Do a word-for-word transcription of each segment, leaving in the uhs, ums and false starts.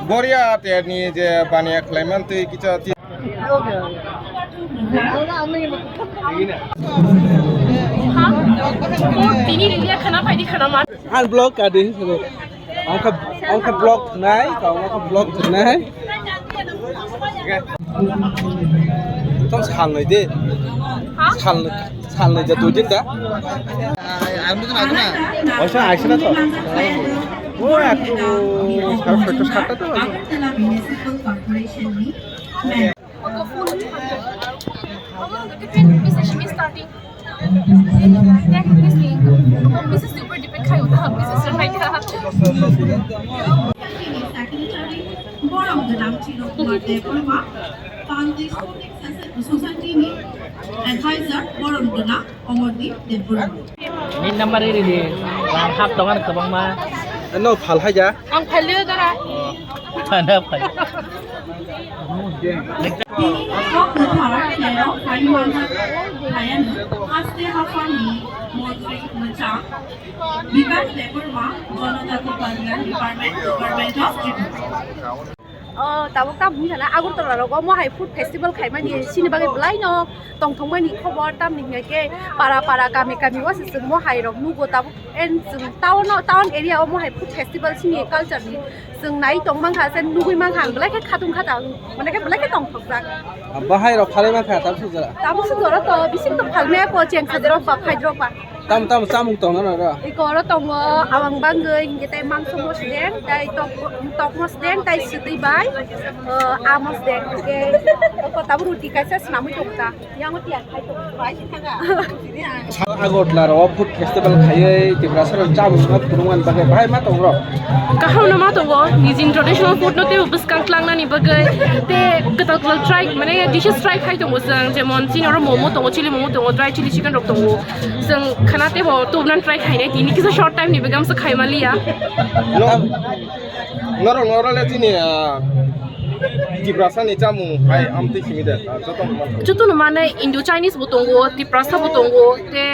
Goria terni je baniya khlaiman twi kicha ti- Tini rindia khana phaidi khana ma. Ang vlog kadi. Ang kha, ang kha vlog nai, ang kha vlog nai. Tong sal nai de. Ha? Sal, sal nai ja doi din da. Ang bukan aku na. Oisa aisa na to. Oh, aku sekarang foto satu to. Ogo full. Ogo, the train is actually starting. Then this thing, ogo, this is super different kind of, this is right. Secretary Borom Gwnang Chiro Kumar Debbarma, Bangladesh Society ni Advisor Borom Gwnang Omordeep Debbarma. Min number iri di, hap tongan kwbangma. No, phal hai ja. Ang phal le dara. Thanda phai. Tini kok kwthar tero phaimani hayano haste haphangni montri mwchang Bikas Debbarma, Janajati Kalyan Department, Department of Tripura. Oh, tabuk tabuk wngkha na Agartala rogo mohai food festival khaimani sini bagwi bwlaino tongthokmani khobor tamni hwnkhe para para kami kami o se chwng mohai rok nugo tabuk. And chwng town o, town area o mohai food festival sini culture ni chwng nai tong mankha, se nugui mankha, ang belai khe khatung kha ta, mane khe belai khe tongthokjak. Bahai rok phalai mankha, tam sujora. Tam sujora to bising to phalmaya ko cheng sajero ba phai rok ba. Tam tam chamung tong na ro. Iko ro tongo awang bangwi hingke tai mangso mosdeng, tai tok, tok mosdeng, tai sidi bai, eh, a mosdeng, hingke ko tabuk ruti kaisa swnamwi tong ta. Yang o tiya khai tong. Agartala ro food festival khaiwi Tiprasa rok chamung no phunukmani bagwi bahai ma tong rok. Kaham no ma tongo, nijini traditional food no teibo bwskang tlangnani bagwi, te kwtal kwtal try, mane dishes try khai tongo chwng, jemon chini oro momo tongo, chili momo tongo, dry chili chicken rok tongo. Chwng khana teibo tubunani try khainai, tini kisa short time ni bagwi amsa khai manliya. No, norok, norok le chini, ah, Tiprasa ni chamung hai amtwi simi de, ah, joto no mano. Joto no mane Indo Chinese bo tongo, Tiprasa bo tongo, te,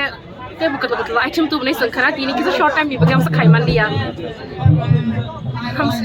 teibo kwtal kwtal item tubunai chwng khana tini kisa short time ni bagwi amsa khai manliya. Hamsi.